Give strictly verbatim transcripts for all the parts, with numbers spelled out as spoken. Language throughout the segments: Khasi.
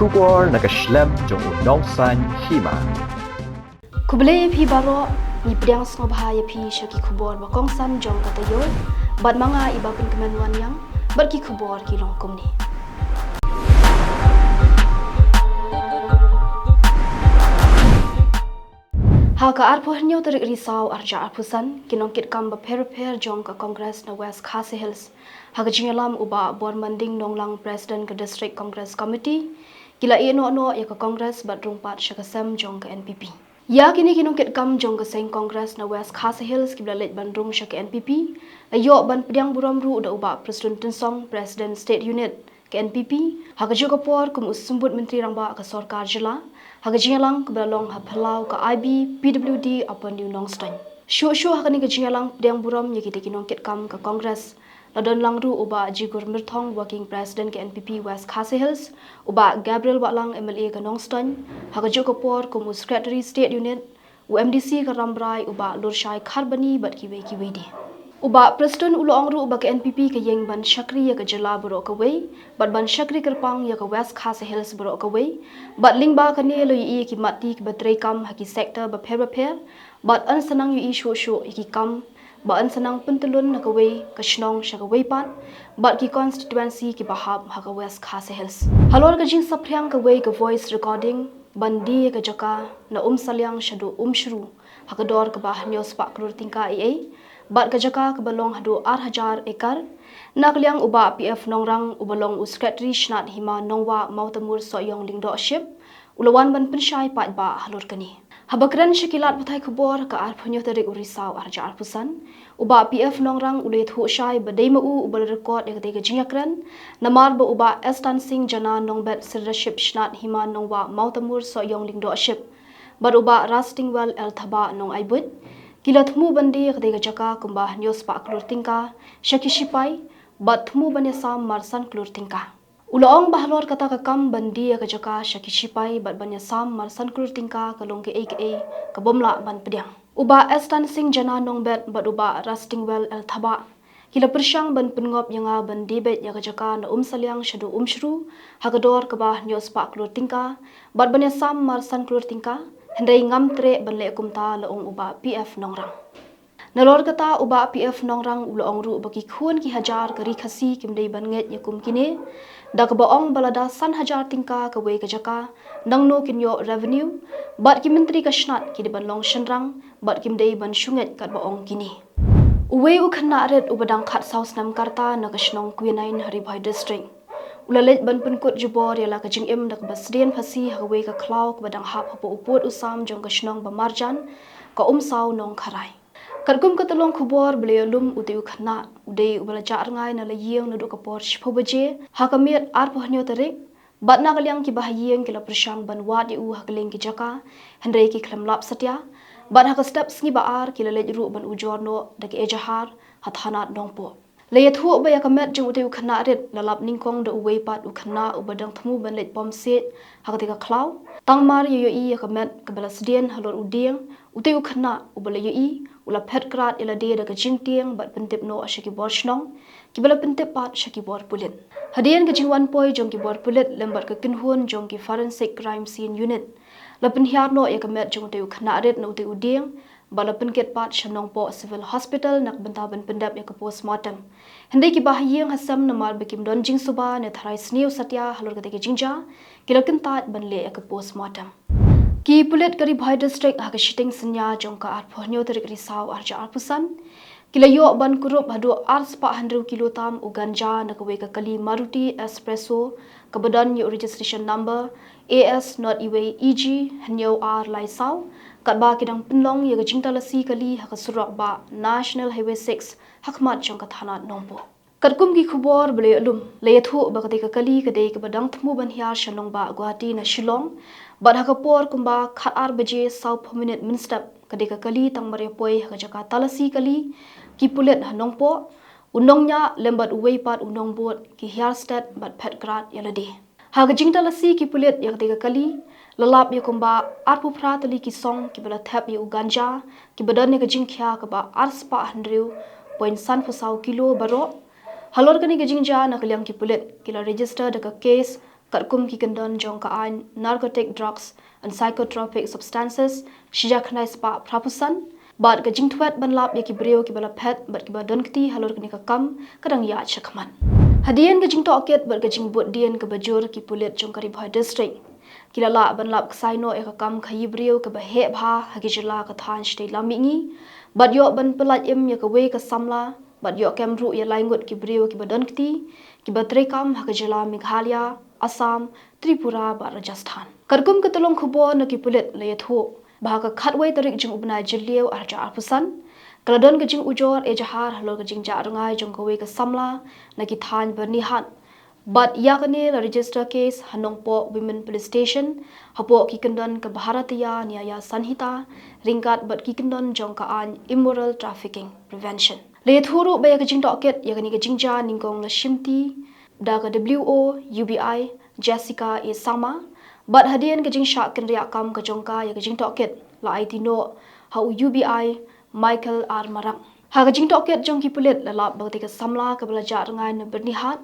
Khubor na ka shlem jong u Nongsaiñ Hima. Khublei ïa phi baroh, ngi pdiang sngewbha ïa phi sha ki khubor ba kongsan jong ka taïew, bad ma nga i Ba Pynkmen Wanniang, bad ki khubor ki long kumne. Ha ka arphew hynñiew tarik Risaw arhajar arphew san, ki nongkitkam bapher bapher jong ka Congress na West Khasi Hills, ha ka jingïalam u Bah Bormanding Nonglang, President ka District Congress Committee, ki la ïehnoh noh ïa ka Congress bad rung pat sha ka sem jong ka N P P. Ïa kine ki nongkitkam jong ka seng Congress na West Khasi Hills kiba la leit ban rung sha ka N P P, la ïoh ban pdiang burom ruh da u Bah Prestone Tynsong, President State Unit ka N P P, ha kajuh ka por kum u Symbud Myntri Rangbah ka Sorkar Jylla, ha ka jingïalang kaba la long ha phyllaw ka I B P W D Upper New Nongstoiñ. Shuh shuh ha kane ka jingïalang pdiang burom ïa kita ki nongkitkam ka Congress, la don lang ruh u Bah Jigur Myrthong, Working President ka N P P West Khasi Hills, u Bah Gabriel Wahlang, M L A ka Nongstoiñ, ha kajuh ka por kum u Secretary State Unit, u M D C ka Rambrai, u Bah Lurshai Kharbani, bad kiwei kiwei de. U Bah Prestone u la ong ruh ba ka N P P ka ïeng ban shakri ïa ka jylla baroh kawei, bad ban shakri kyrpang ïa ka West Khasi Hills baroh kawei, bad lyngba kane la ïohi ïa ki mat ti kiba treikam ha ki sector bapher bapher, bad yn sa nang ïohi shuh shuh ïa ki kam ba yn sa nang pyntyllun na kawei ka shnong sha kawei pat, bad ki constituency kiba hap ha ka West Khasi Hills. Halor ka jingsaphriang kawei ka voice recording ban die ïa ka jaka na Umsaliang shaduh Umshru, ha ka dor kaba hynñiew spah klur tyngka ei ei, bad ka jaka kaba long haduh ar hajar ekar, na ka liang u Bah P F Nongrang uba long u Secretary Shnat Hima Nongwah Mawtamur Sohiong Lyngdoh Ship, u la wan ban pynshai paidbah halor kane. Haba kren sha ki lad pathai khubor ha ka arphew hynñiew tarik u Risaw arhajar arphew san, u Bah P F Nongrang u la ïathuh shai ba dei ma u uba la record ïa katei ka jingïakren, namar ba u Bah Estan Singh Jana Nongbet, Sirdarship Shnat Hima Nongwah Mawtamur Sohiong Lyngdoh Ship, bad u Bah Rastingwell L Thabah Nongaibuit, ki la thmu ban die ïa katei ka jaka kumba hynñiew spah klur tyngka sha ki shipai, bad thmu ban ïasam mar san klur tyngka. U la ong ba halor kata ka kam ban die ïa ka jaka sha ki shipai bad ban ïasam mar san klur tyngka ka long kaei kaei ka bym lah ban pdiang. U Bah Estan Singh Jana Nongbet bad u Bah Rastingwell L Thabah, ki la pyrshang ban pynngop ïa nga ban die beit ïa ka jaka na Umsaliang shaduh Umshru, ha ka dor kaba hynñiew spah klur tyngka, bad ban ïasam mar san klur tyngka, hynrei ngam treh ban leh kumta, la ong u Bah P F Nongrang. Nalor kata u Bah P F Nongrang u la ong ruh ba ki khun ki hajar ka Ri Khasi kim dei ban ngeit ïa kum kine, da kaba ong ba lada san hajar tyngka kawei ka jaka, nangno kin ïoh revenue, bad ki myntri ka Shnat ki dei ban long shynrang, bad kim dei ban shu ngeit katba ong kine. Uwei u khynnah rit uba dang khatsaw snem ka rta na ka shnong Quinine ha Ri Bhoi District, u la leit ban pynkut jubor ïa la ka jingim da kaba sdien phasi ha kawei ka khlaw kaba dang hap hapoh u pud u sam jong ka shnong ba marjan, ka Umsaw Nongkharai. Katkum ka tyllong khubor ba la ïoh lum, utei u khynnah u dei uba la jah rngai na la ïing naduh ka por shiphew baje ha ka miet arphew hynñiew tarik, bad na ka liang kiba ha ïing ki la pyrshang ban wad ïa u ha kylleng ki jaka, hynrei ki khlem lap satia, bad ha ka step sngi ba ar ki la leit ruh ban ujor noh da ka ejahar ha thana Nongpoh. La ïathuh ba ïa ka met jong utei u khynnah rit la lap nyngkong da uwei pat u khynnah uba dang thmu ban leit pom siej ha katei ka khlaw. Tang mar ïa ïohi ïa ka met kaba la sdien halor u dieng, utei u khynnah uba la ïohi u la phet krad ïa lade da ka jingtieng bad pyntip noh sha ki bor shnong kiba la pyntip pat sha ki bor pulit. Hadien ka jingwan poi jong ki bor pulit lem bad ka kynhun jong ki Forensic Crime Scene Unit, la pynhiar noh ïa ka met jong utei u khynnah rit na utei u dieng, bad la pynkit pat sha Nongpoh Civil Hospital na ka bynta ban pyndep ïa ka postmortem. Hynrei kiba ha ïing ha sem, namar ba kim don jingsuba ne tharai sniew satia halor katei ka jingjia, ki la kyntait ban leh ïa ka postmortem. Ki pulit ka Ri Bhoi District ha ka shiteng synñia jong ka arphew hynñiew tarik Risaw arhajar arphew san, ki la ïoh ban kurup haduh ar spah hynriew kilo tam u ganja na kawei ka kali Maruti Espresso kaba don ïa u registration number A S nought E G hynñiew ar lai saw, katba ki dang pynlong ïa ka jingtalasi kali ha ka surok bah National Highway six ha khmat jong ka thana Nongpoh. Katkum ki khubor ba la ïoh lum, la ïathuh ba katei ka kali ka dei kaba dang thmu ban hiar sha nongbah Guwahati na Shillong, bad ha ka por kumba khat ar baje sawphew minit mynstep, ka dei ka kali tang mar ïa poi ha ka jaka talasi kali ki pulit ha Nongpoh, u nongñiah lem bad uwei pat u nongbud ki hiar stet bad phet krad ïa lade. Ha ka jingtalasi ki pulit ïa katei ka kali, la lap ïa kumba arphew phra tylli ki song kiba la thep ïa u ganja, kiba don ïa ka jingkhia kaba ar spah hynriew point san phew saw kilo baroh. Halor kane ka jingjia, na ka liang ki pulit ki la register da ka case katkum ki kyndon jong ka aiñ Narcotic Drugs and Psychotropic Substances, shija khyndai spah phra phew san, bad ka jingthwet ban lap ïa ki briew kiba la phet bad kiba don kti halor kane ka kam ka dang ïaid shakhmat. Hadien ka jingtohkit bad ka jingbuddien kaba jur, ki pulit jong ka Ri Bhoi District ki la lah ban lap ksai noh ïa ka kam khaïi briew kaba heh bha ha ki jylla ka thaiñ shatei lam mihngi, bad ïoh ban pyllait im ïa kawei ka samla, bad ïoh kem ruh ïa lai ngut ki briew kiba don kti kiba treikam ha ka jylla Meghalaya, Assam, Tripura bad Rajasthan. Katkum ka tyllong khubor na ki pulit la ïathuh ba ha ka khatwei tarik jong u bnai Jylliew arhajar arphew san, ka la don ka jingujor ejahar halor ka jingjah rngai jong kawei ka samla na ki thaiñ Byrnihat. Bad ïa kane la register case ha Nongpoh Women Police Station hapoh ki kyndon ka Bharatiya Nyaya Sanhita ryngkat bad ki kyndon jong ka aiñ Immoral Trafficking Prevention. La ïathuh ruh ba ïa ka jingtohkit ïa kane ka jingjia nyngkong la shimti da ka W O U B I Jessica A Sangma, bad hadien ka jingshah kynriah kam ka jong ka ïa ka jingtohkit la aiti noh ha u U B I Michael R Marak. Ha ka jingtohkit jong ki pulit la lap ba katei ka samla kaba la jah rngai na Byrnihat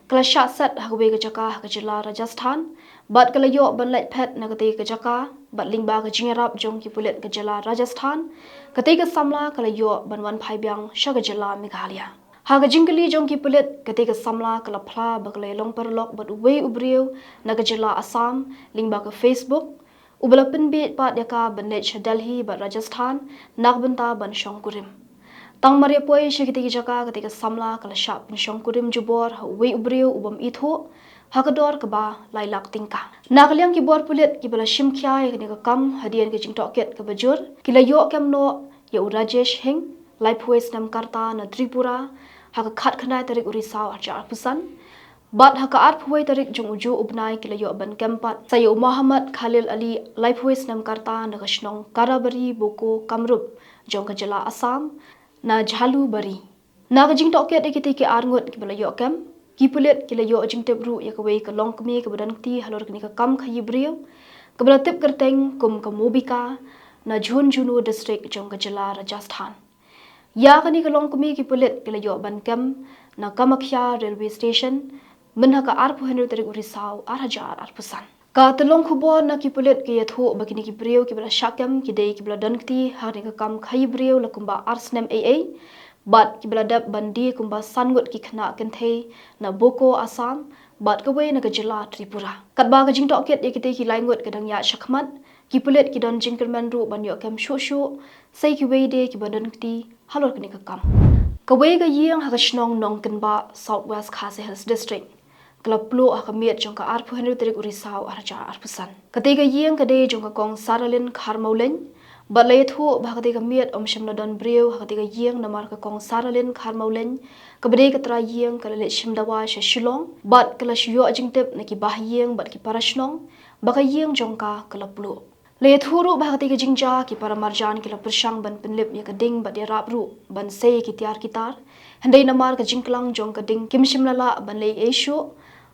ka la shah set ha kawei ka jaka ha ka jylla Rajasthan, bad ka la ïoh ban leit phet na katei ka jaka, bad lyngba ka jingïarap jong ki pulit ka jylla Rajasthan, katei ka samla ka la ïoh ban wan phai biang sha ka jylla Meghalaya. Ha ka jingkylli jong ki pulit, katei ka samla ka la phla ba ka la ïalong paralok bad uwei u briew na ka jylla Assam lyngba ka Facebook, uba la pynbiej pat ïa ka ban leit sha Delhi bad Rajasthan na ka bynta ban shongkurim. Tang mar ïa poi sha kitei ki jaka, katei ka samla ka la shah pynshongkurim jubor ha uwei u briew u bym ithuh ha ka dor kaba lai lak tyngka. Na ka liang ki bor pulit kiba la shim khia ïa kane ka kam hadien ka jingtohkit kaba jur, ki la ïoh kem noh ïa u Rajesh Hing, laiphew wei snem ka rta, na Tripura ha ka khatkhyndai tarik u Risaw arhajar arphew san, bad ha ka arphew wei tarik jong uju u bnai ki la ïoh ban kem pat sa ïa u Mohammad Khalil Ali, laiphew wei snem ka rta, na ka shnong Karabari Boko Kamrup jong ka jylla Assam, na Jhalubari. Na ka jingtohkit ïa kitei ki ar ngut kiba la ïoh kem, ki pulit ki la ïoh jingtip ruh ïa kawei ka longkmie kaba don kti halor kane ka kam khaïi briew, kaba la tip kyrteng kum ka Mobika, na Jhunjhunu District jong ka jylla Rajasthan. Ïa kane ka longkmie ki pulit ki la ïoh ban kem na Kamakhya Railway Station mynha ka arphew hynriew tarik u Risaw arhajar arphew san. Ka tyllong khubor na ki pulit ka ïathuh ba kine ki briew kiba la shah kem ki dei kiba la don kti ha kane ka kam khaïi briew la kumba ar snem eiei, bad kiba la dep ban die kumba san ngut ki khynnah kynthei na Boko Assam, bad kawei na ka jylla Tripura. Katba ka jingtohkit ïa kitei ki lai ngut ka dang ïaid shakhmat, ki pulit ki don jingkyrmen ruh ban ïoh kem shuh shuh sa ïa kiwei de kiba don kti halor kane ka kam. Kawei ka ïing ha ka shnong Nongkynbah, South West Khasi Hills District, ka la pluh ha ka miet jong ka arphew hynriew tarik u Risaw arhajar arphew san. Katei ka ïing ka dei jong ka Kong Saralin Kharmawlein, bad la ïathuh ba ha katei ka miet ym shym la don briew ha katei ka ïing namar ka Kong Saralin Kharmawlein, kaba dei ka trai ïing, ka la leit shim dawai sha Shillong, bad ka la shu ïoh jingtip na ki bahaïing bad ki para shnong ba ka ïing jong ka ka la pluh. La ïathuh ruh ba ha katei ka jingjia ki para marjan ki la pyrshang ban pynlip ïa ka ding bad ïarap ruh ban sei ïa ki tiar ki tar, hynrei namar ka jingklang jong ka ding kim shym la lah ban leh ei ei shuh,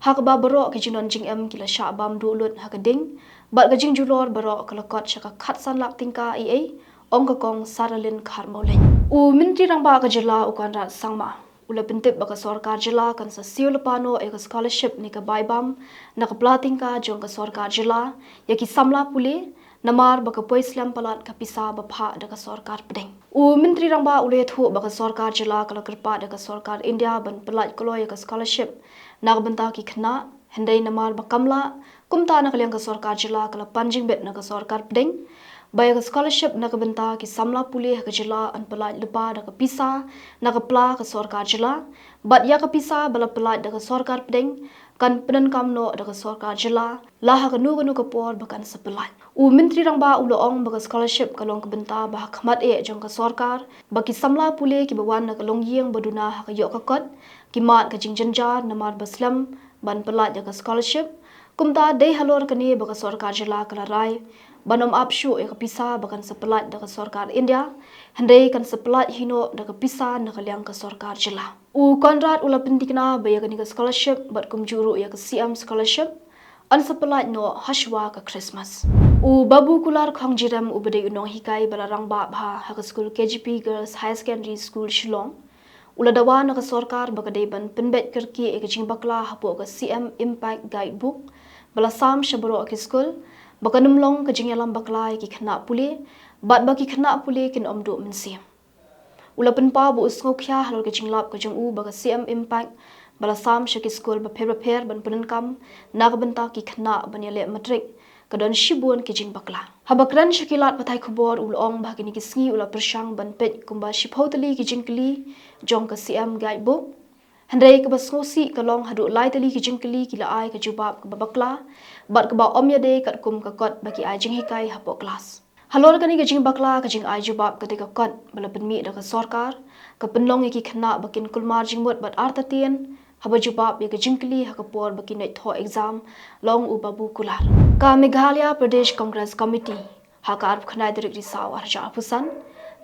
ha kaba baroh ki jingdon jingem ki la shah bam duh lut ha ka ding, bad ka jingjulor baroh ka la kot sha ka khatsan lak tyngka eiei, ong ka Kong Saralin Kharmawlein. U Myntri Rangbah ka jylla u Conrad Sangma u la pyntip ba ka sorkar jylla kan sa siew lypa noh ïa ka scholarship ne ka bai bam na ka pla tyngka jong ka sorkar jylla ïa ki samla pule, namar ba ka poi slem palat ka pisa ba phah da ka sorkar pdeng. U Myntri Rangbah u la ïathuh ba ka sorkar jylla ka la kyrpad ïa ka sorkar India ban pyllait kloi ïa ka scholarship na ka bynta ki khynnah, hynrei namar ba kam lah, kumta na ka liang ka sorkar jylla ka la pan jingbit na ka sorkar pdeng ba ïa ka scholarship na ka bynta ki samla pule ha ka jylla yn pyllait lypa da ka pisa na ka pla ka sorkar jylla, bad ïa ka pisa ba la pyllait da ka sorkar pdeng kan pyndonkam noh da ka sorkar jylla la ha kano kano ka por ba kan sa pyllait. U Myntri Rangbah u la ong ba ka scholarship ka long ka bynta ba ha khmat eh jong ka sorkar, ba ki samla pule kiba wan na ka longïing ba duna ha ka ïoh ka kot ki mad ka jingjynjar namar ba slem ban pyllait ïa ka scholarship. Kumta dei halor kane ba ka sorkar jylla ka la rai ban ym ap shuh ïa ka pisa ba kan sa pyllait da ka sorkar India, hynrei kan sa pyllait hi noh da ka pisa na ka liang ka sorkar jylla. U Conrad u la pynthikna ba ïa kane ka scholarship bad kumjuh ruh ïa ka C M scholarship yn sa pyllait noh hashwa ka Christmas. U Babu Kular Khongjirem uba dei u nonghikai ba la rangbah bha ha ka skul K G P Girls Higher Secondary School Shillong, U la dawa na ka sorkar ba ka dei ban pynbeit kyrkieh ïa ka jingbakla hapoh ka C M Impact Guidebook ba la sam sha baroh ki skul, ba kan ym long ka jingïalam bakla ïa ki khynnah pule, bad ba ki khynnah pule kin ym duh mynsiem. U la pynpaw ba u sngewkhia halor ka jinglap ka jong u ba ka C M Impact ba la sam sha ki skul bapher bapher ban pyndonkam na ka bynta ki khynnah ban ïaleh matrik, ka don shibun ki jingbakla. Haba kren sha ki lad pathai khubor, u la ong ba ha kine ki sngi u la pyrshang ban peit kumba shiphew tylli ki jingkylli jong ka C M Guidebook. Hynrei kaba sngewsih ka long haduh lai tylli ki jingkylli ki la ai ka jubab kaba bakla bad kaba ym ïadei katkum ka kot ba ki ai jinghikai hapoh klas. Halor kane ka jingbakla ka jingai jubab katei ka kot ba la pynmih da ka sorkar, ka pynlong ïa ki khynnah ba kin kulmar jingmut bad artatien haba jubab ïa ka jingkylli ha ka por ba ki neithoh exam, la ong u Babu Kular. Ka Meghalaya Pradesh Congress Committee, ha ka arphew khyndai tarik Risaw arhajar arphew san,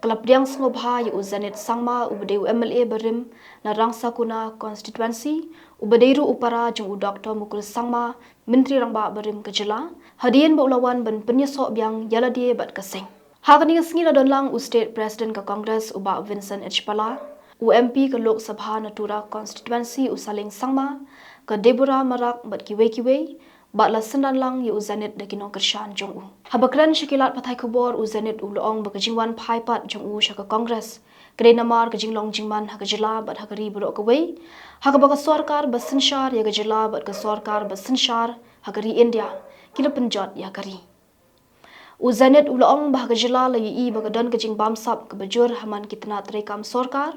ka la pdiang sngewbha ïa u Zenith Sangma, uba dei u M L A barim na Rangsakona constituency, uba dei ruh u para jong u Doctor Mukul Sangma, Myntri Rangbah barim ka jylla, hadien ba u la wan ban pynïasoh biang ïa lade bad ka seng. Ha kane ka sngi la don lang u State President ka Congress u Bah Vincent H Pala, u M P ka Lok Sabha na Tura constituency u Saleng Sangma, ka Deborah Marak bad kiwei kiwei, bad la synran lang ïa u Zenith da ki nongkyrshan jong u. Haba kren sha ki lad pathai khubor, u Zenith u la ong ba ka jingwan phai pat jong u sha ka Congress ka dei namar ka jinglong jingman ha ka jylla bad ha ka ri baroh kawei, ha kaba ka sorkar ba synshar ïa ka jylla bad ka sorkar ba synshar ha ka ri India ki la pynjot ïa ka ri. U Zenith u la ong ba ha ka jylla la ïohi ba ka don ka jingbamsap kaba jur ha man ki tnat treikam sorkar.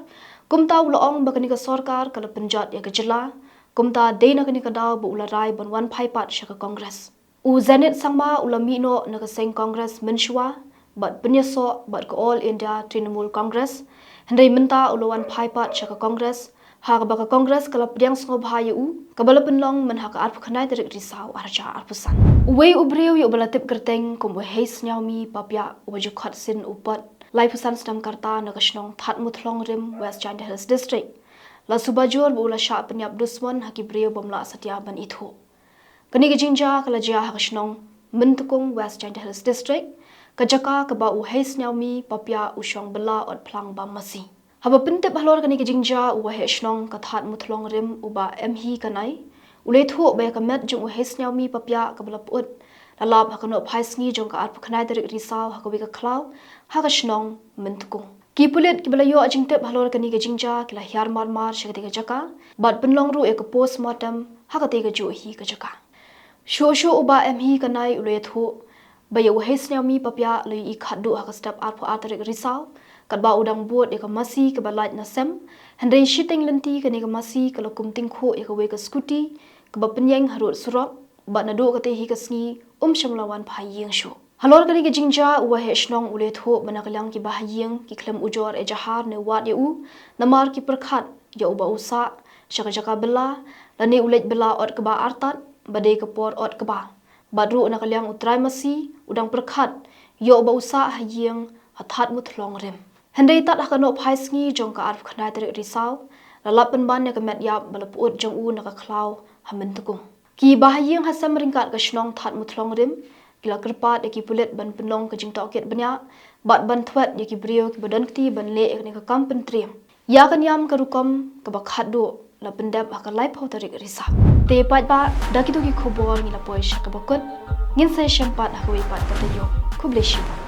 Kumta u la ong ba kane ka sorkar ka la pynjot ïa ka jylla. Kumta dei na kane ka daw ba u la rai ban wan phai pat sha ka Congress. U Zenith Sangma u la mih noh na ka seng Congress mynshuwa bad pynïasoh bad ka All India Trinamool Congress. Hynrei mynta u la wan phai pat sha ka Congress, ha kaba ka Congress ka la pdiang sngewbha ïa u, kaba la pynlong myn ha ka arphew khyndai tarik Risaw arhajar arphew san. Uwei u briew ïa uba la tip kyrteng kum u Heisniawmi Papiah, uba ju khot sin u Pot, laiphew san snem ka rta, na ka shnong Thadmuthlong Rim, West Jaintia Hills District, la suba jur ba u la shah pynïap dusmon ha ki briew bym lah satia ban ithuh. Kane ka jingjia ka la jia ha ka shnong Myntkung, West Jaintia Hills District, ka jaka kaba u Heisniawmi Papiah u shong bylla ot phlang bam masi. Haba pyntip halor kane ka jingjia, u waheh shnong ka Thadmuthlong Rim u Bah M Hi Kanai u la ïathuh ba ïa ka met jong u Heisniawmi Papiah kaba la pyut la lap ha ka nohphai sngi jong ka arphew khyndai tarik Risaw ha kawei ka khlaw ha ka shnong Myntkung. Ki pulit kiba la ïoh jingtip halor kane ka jingjia ki la hiar marmar sha katei ka jaka bad pynlong ruh ïa ka postmortem ha katei kajuh hi ka jaka. Shuh shuh u Bah M Hi Kanai u la ïathuh ba ïa u Heisniawmi Papiah la ïohi khatduh ha ka step arphew ar tarik Risaw, katba u dang bud ïa ka masi kaba lait na sem, hynrei shiteng lynti kane ka masi ka la kum tyngkhuh ïa kawei ka scooty kaba pynïeng harud surok, bad naduh katei hi ka sngi um shym la wan phai ïing shuh. Halor kane ka jingjia, u waheh shnong u la ïathuh ba na ka liang ki bahaïing ki khlem ujor ejahar ne wad ïa u namar ki pyrkhat ïa uba u sah sha ka jaka bylla lane u leit bylla ot kaba artat ba dei ka por ot kba. Bad ruh na ka liang u trai masi u dang pyrkhat ïa uba u sah ha ïing ha Thadmuthlong Rim. Hynrei tad ha ka nohphai sngi jong ka arphew khyndai tarik Risaw la lap pynban ïa ka met ïap ba la pyut jong u na ka khlaw ha Myntkung. Ki bahaïing ha sem ryngkat ka shnong Thadmuthlong Rim ki la kyrpad ïa ki pulit ban pynlong ka jingtohkit bniah bad ban thwet ïa ki briew kiba don kti ban leh ïa kane ka kam pyntriem. Ïa ka niam ka rukom kaba khatduh la pyndep ha ka laiphew tarik Risaw. Te paidbah, da kito ki khubor ngi la poi sha kaba kut. Ngin sa ïashem pat ha kawei pat ka taïew. Khublei shibun.